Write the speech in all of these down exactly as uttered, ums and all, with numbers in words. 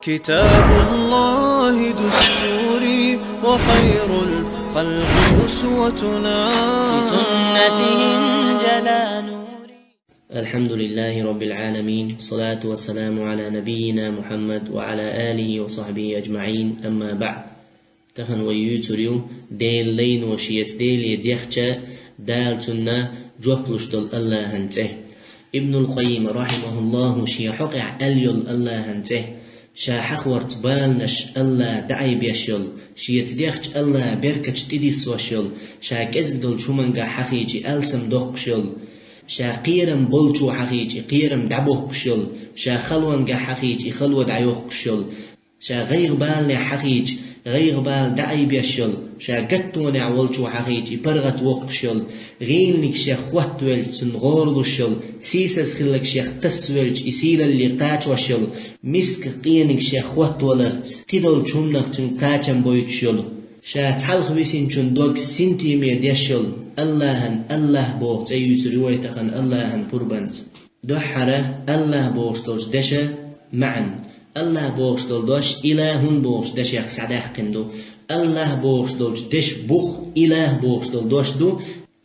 كتاب الله دستوري وخير الخلق أسوتنا. بسنته انجلى نوري. الحمد لله رب العالمين، والصلاة والسلام على نبينا محمد وعلى آله وصحبه أجمعين، أما بعد. Тахан вай юьйцур ю Делан лайно шеца Деле дехча, Дала цунна жоп луш долу АллахӀан цӀе. Ибнул Къаййим, рахьимахуллахӀу, шен хьокъехь аьлла йолу АллахӀан цӀе, ша хьахорца баланаш АллахӀ даӀийбеш йолу, шеца дехча АллахӀ беркаташ тӀедиссош йолу, ша кӀезиг долчу хӀумангахь хьахийча алсам доккхуш йолу, ша кхерам болчо хьахийча кхерам дӀабохкуш йолу, ша халонгахь хьахийча хало дӀайохкуш йолу, ша гӀайгӀа-баланехь хьахийча гӀайгӀа-бала даӀийбеш йолу, ша гаттонехь волчо хьахийча и паргӀат воккхуш йолу, гӀийланиг шех хӀоттавелча цунна гӀора луш йолу, сийсаз хилларг шех тасавелча и сийлалле кхачош йолу, миска къениг шех хӀоттаваларца, кхидолчу хӀуманах цуьнга кхачам бойтуш йолу, ша цхьалха висинчун дог синтеме деш йолу АллахӀан АллахӀ боху цӀе юьйцур ю вай тахан АллахӀан пурбанца. Дуьххьара АллахӀ бохуш долчу дешан маьӀна. АллахӀ бохуш долу дош илахӀун бохучу дешех схьадаьккхина ду. АллахӀ бохуш долчу дешан бух илахӀ бохуш долу дош ду.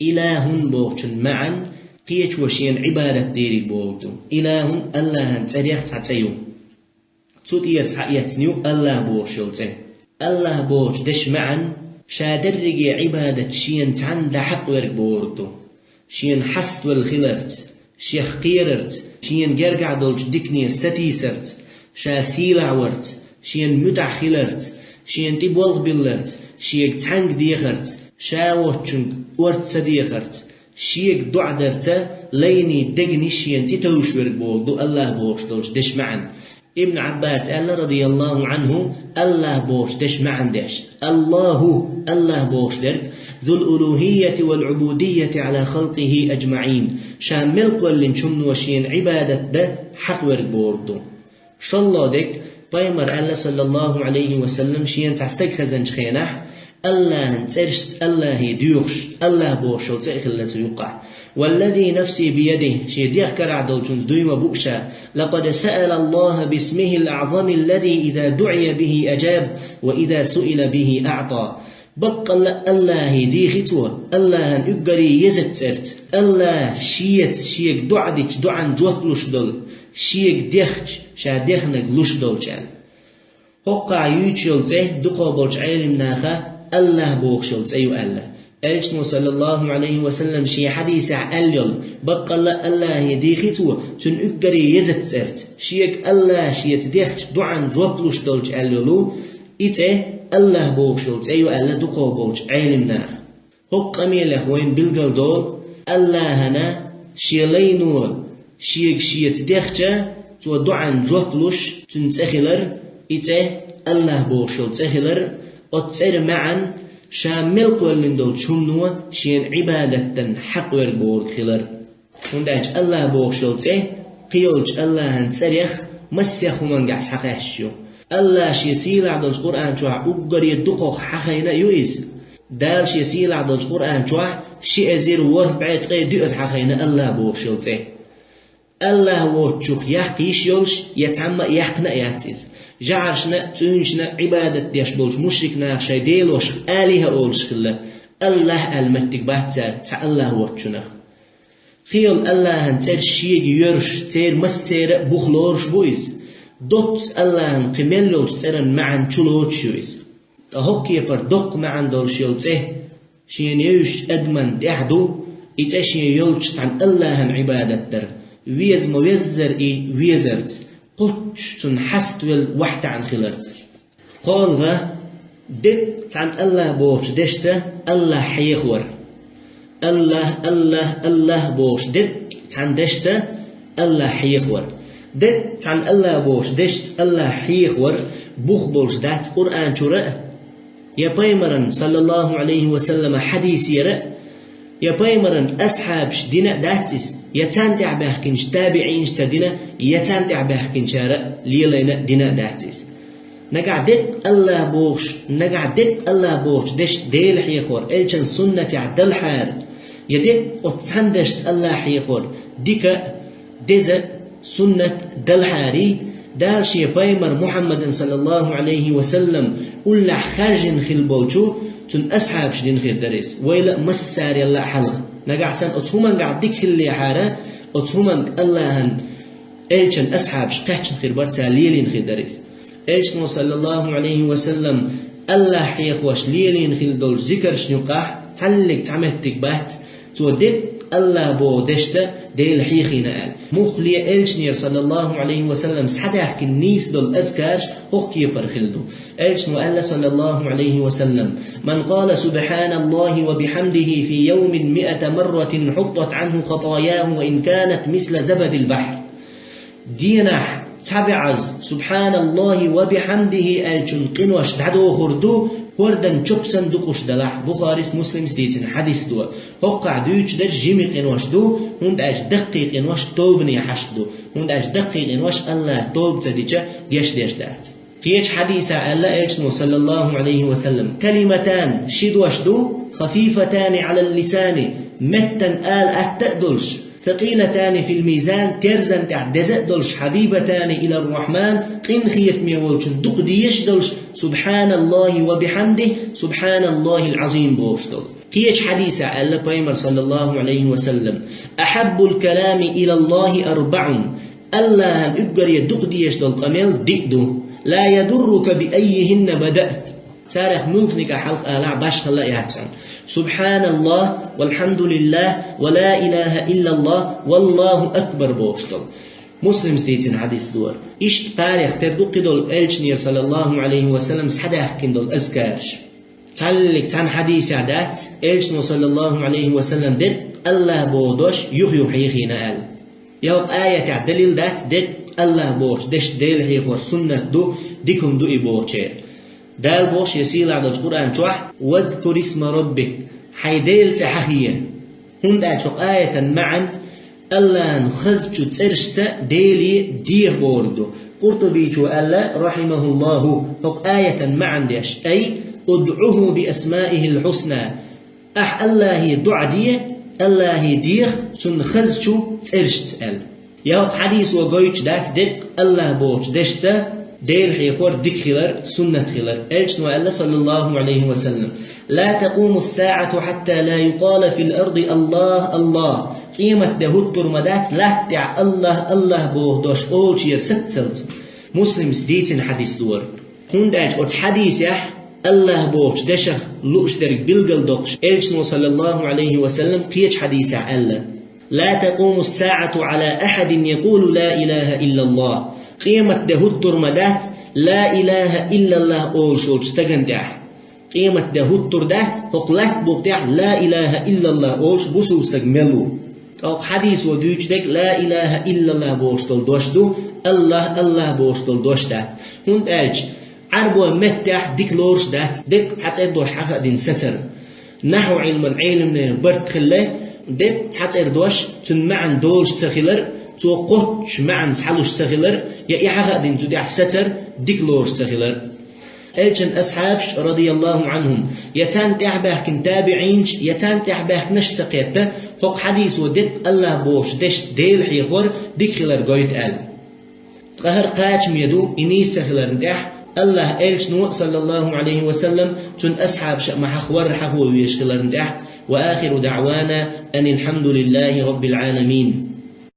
ИлахӀун бохучун маьӀна кхечо шена Ӏибадат дийриг бохург ду. ИлахӀун АллахӀан цӀерех цхьа цӀе ю. Цу тӀера схьаэцна ю АллахӀ бохуш йолу цӀе. АллахӀ бохучу дешан маьӀна ша дерриге Ӏибадат шена цхьанна дан хьакъ верг бохург ду. Шена хьаставелла хиларца, шех кхерарца, шена гергахь долчу дикане сатийсарца, ша сийлахь варца, шена муьтӀахь хиларца, шена тӀе болх билларца, шега цхьаьнга дехарца, ша воцчуьнга орца ца дехарца, шега доӀа дарца, лайний дегнаш шена тӀетовжуш верг бохург ду АллахӀ бохуш долчу дешан маьӀна. Ибн Ӏаббаса аьлла, радияллаху Ӏанху, АллахӀ бохучу дешан маьӀна деш: АллахӀу, АллахӀ бохуш дерг, зул улухӀиййати вал Ӏубудиййати Ӏала халкъихӀи аджмаӀин, ша мел кхоьллинчу хӀумано шена Ӏибадат дан хьакъ верг бохург ду. ШолгӀа дерг, пайхамара аьлла, саллаллаху Ӏалайхи ва саллам, шена цхьа стаг хезначу хенахь, АллахӀан цӀерашца АллахӀе доьхуш, АллахӀ бохуш йолу цӀе а хилла цу юккъахь. Валлази нафси биядихӀ, шен дегӀ карахь долчуьнца дуй ма бу ша, лакъад саъала АллахӀа бисмихӀил аӀзамиллази иза дуӀия бихӀи аджаб, ва иза суила бихӀи аӀта. Баккъалла а АллахӀе дийхи цо, АллахӀан уггаре езачу цӀерца, АллахӀ шеца шега доӀа дича доӀан жоп луш долу, шега дехча ша дехнарг луш долчу аьлла. ХӀокхахь юьйцуш йолу цӀе дукхах болчу Ӏелам наха АллахӀ бохуш йолу цӀе ю аьлла. Элчано, саллаллаху Ӏалайхи ва саллам, шен хьадисехь аьлла йолу, баккъалла а АллахӀе дийхи цо, цуьнан уггаре езачу цӀерца, шега АллахӀ шеца дехча доӀан жоп луш долчу аьлла йолу, и цӀе АллахӀ бохуш йолу цӀе ю аьлла дукхах болчу Ӏелам наха. ХӀокху къамелех вайна билгалдолу, АллахӀана шен лайно шега шеца дехча, цо доӀан жоп луш, цуьнан цӀе хилар, и цӀе АллахӀ бохуш йолу цӀе хилар, оцу цӀеран маьӀна ша мел кхоьллина долчу хӀумано шена Ӏибадат дан хьакъ верг бохург хилар. ХӀунда аьлча АллахӀ бохуш йолу цӀе кхин йолчу АллахӀан цӀерех массех хӀумангахь схьакхаьчна ю. АллахӀа шен сийлахь долчу Къуръан чохь уггаре дукхах хьахийна а ю иза. Дала шен сийлахь долчу Къуръан чохь ши эзар ворхӀ бӀе ткъе доьазза хьахийна АллахӀ бохуш йолу цӀе. АллахӀ воцчух яккха йиш йолуш я цхьамма а яьккхина а яц иза. ЖӀарашна а, цӀуьншна а Ӏибадат деш болчу мушрик наха шайн делошка алихӀа олуш хилла. АллахӀ аьлла меттиг бац цара цхьа АллахӀ воцчунах. Кхин йолу АллахӀан цӀераш шега йоьрзуш, церан массеран а бух лоруш бу иза. Доцца АллахӀан кхин мел йолчу цӀеран маьӀна чулоцуш ю иза. Ткъа хӀокху кепара доккха маьӀна долуш йолу цӀе шена евзачу адаман тӀехь ду, и цӀе шен йолчу цхьана АллахӀан Ӏибадат дар, веза ма-веззара и везарца, кхоччуш цунна хьаставелла вахьтаьӀна хиларца. КхоалгӀа, дерриг цхьана АллахӀ бохучу дешца АллахӀ хьехавар. АллахӀ, АллахӀ, АллахӀ бохуш дерриг цхьана дешца АллахӀ хьехавар. Дерриг цхьана АллахӀ бохучу дешца АллахӀ хьехавар бух болуш дац Къуръан чуьра а, я пайхамаран, саллаллаху Ӏалайхи ва саллама, хьадисера а, я пайхамаран асхьабаш дина а дац иза, я царна тӀехь баьхкинчу табиӀинаш ца дина, я царна тӀехь баьхкинчара а лелайна а дина а дац иза. Нагахь дерриг АллахӀ бохуш, нагахь дерриг АллахӀ бохучу дешца Дела хьехор, элчан суннатехь далхьара, я дерриг оцу цхьана дешца АллахӀ хьехор, дика а, деза а, суннат а далхьарий, Дала шен пайхамар Мухьаммадан, саллаллаху Ӏалайхи ва саллам, уллехь хаьржина хилла болчу цуьнан асхьабаш дина хир дара иза. Вайл а, массарел а хьалха. Нагахь санна оцу хӀумангахь дика хиллехьара, оцу хӀуманга Аллахьан элчан асхьабаш кхаьчна хир бара, цара лелийна хир дара иза. Элчано, саллаллаху Ӏалайхи ва саллам, Аллахь хьехош лелийна хилла долчу зикаршна юкъахь цхьаллиг цхьа меттиг бац, цо дерриг Аллахь боху дешца Дела хьехийна аьлла. Муххале элчанера, саллаллаху Ӏалайхи ва саллам, схьадаьхкина нийса долу азкарш хӀокху кепара хилла ду. Элчано аьлла, саллаллаху Ӏалайхи ва саллам: «Ман къала субхьаналлахи ва бихьамдихи фи йовмин миата марратин хьуттат Ӏанху хатаяху ва ин канат мисла забадил бахьр». Денахь цхьа бӀозза «Субханаллахи ва бихьамдихи» аьллачун къинош дӀадохур ду, хӀордан чоп санна дукъуш далахь. Бухарис, Муслимс дийцина хьадис ду. ХӀокхахь дуьйцуш дерш жима къинош ду, хӀунда аьлча даккхий къинош тобане хьашт ду, хӀунда аьлча даккхий къинош Аллахь тоба ца дича гечдеш дац. Кхечу хьадисехь аьлла элчано, саллаллаху Ӏалайхи ва саллам: «Калиматан», ши дош ду, «хафифатани Ӏалал лисани», меттан ала атта а долуш, «сакъилатани фил мизан», терзан тӀехь деза а долуш, «хьабибатани илар рахьман», къинхетаме волчун дукха дезаш а долуш, «Субханаллахи ва бихьамдихи, субханаллахил Ӏазим» бохуш долу. Кхечу хьадисехь аьлла пайхамар, саллаллаху Ӏалайхи ва саллам: «Ахьаббул калами илаллахи арбаӀун». Аллахьан уггаре дукха дезаш долу къамел диъ ду. «Ла ядуррука би аййихинна бадаът». Царах муьлханиг а хьалха алахь, башхалла а яц хьуна. «Субханаллах, валхьамдулиллах, ва ла илаха иллаллах, валлаху акбар» бохуш долу. Муслимс дийцина хьадис ду хӀара. Иштта кхарех тера ду кхидолу элчанера, саллаллаху Ӏалайхи ва саллам, схьадаьхкина долу азкарш. Цхьаллиг цхьана хьадисехь дац, элчано, саллаллаху Ӏалайхи ва саллам, дерриг Аллахь боху дош юха-юха хьехийна аьлла. Я хӀокху аятехь далил дац, дерриг Аллахь бохучу дешца Дела хьехор суннат ду, дика хӀума ду и бохучеран. Дала боху шен сийлахь долчу Къуръан чохь: «Вазкур исма роббик», хьайн Делан цӀе хьахе. ХӀунда аьлча хӀокху аятан маьӀна Аллахьан хазачу цӀерашца Деле деха бохург ду. Къуртубичо аьлла, рахьимахуллаху, хӀокху аятан маьӀна деш: «Ай, удӀуху би асмаихил хьусна». Ахь Аллахье доӀа де, Аллахье деха цуьнан хазачу цӀерашца аьлла. Я хӀокху хьадисо гойтуш дац дерриг Аллахь бохучу дешца Дела хьехор дика хилар, суннат хилар. Элчано аьлла, саллаллаху Ӏалайхи ва саллам: «Ла такъуму ссаӀату хьатта ла юкъала фил арди: „Аллах, Аллах“». Къематде хӀуттур ма дац латта тӀехь «Аллах, Аллах» боху дош олучера саццалц. Муслимс дийцина хьадис ду хӀара. ХӀунда аьлча оцу хьадисехь Аллах бохучу дешах лууш дерг билгалдоккхуш, элчано, саллаллаху Ӏалайхи ва саллам, кхечу хьадисехь аьлла: «Ла такъуму ссаӀату Ӏала ахьадин якъулу ла илаха иллаллах». Къематде хӀуттур ма дац «Ла илаха иллаллах» олуш волчу стагана тӀехь. Къематде хӀуттур дац хӀокху латта букъа тӀехь «Ла илаха иллаллах» олуш бусулба стаг мел ву. Ткъа хӀокху хьадисо дуьйцуш дерг «Ла илаха иллаллах» бохуш долу дош ду, «Аллах, Аллах» бохуш долу дош дац. ХӀунда аьлча Ӏарбойн меттехь дика лоруш дац дерриг цхьа цӀердош хьахадина сацар. Нахьу Ӏилман Ӏеламнехан барт хилла, дерриг цхьа цӀердош цуьнан маьӀна долуш ца хилар, цо кхоччуш маьӀна схьалуш ца хилар, я и хьахадина цу тӀехь сацар дика лоруш ца хилар. Элчан асхьабаш, радияллаху Ӏанхум, я царна тӀаьхьабаьхкина табиӀинаш, я царна тӀаьхьабаьхкинарш ца кхетта, хӀокху хьадисо дерриг Аллах бохучу дешца Дела хьехор дика хилар гойту аьлла. Ткъа хӀара кхачаме ду, и нийса ца хиларна тӀехь, Аллах элчано, саллаллаху Ӏалайхи ва саллам, цуьнан асхьабаша а ма хьахаварра хьахо везаш хиларна тӀехь, ва ахиру даӀвана анил хьамдулиллахи роббил Ӏаламин.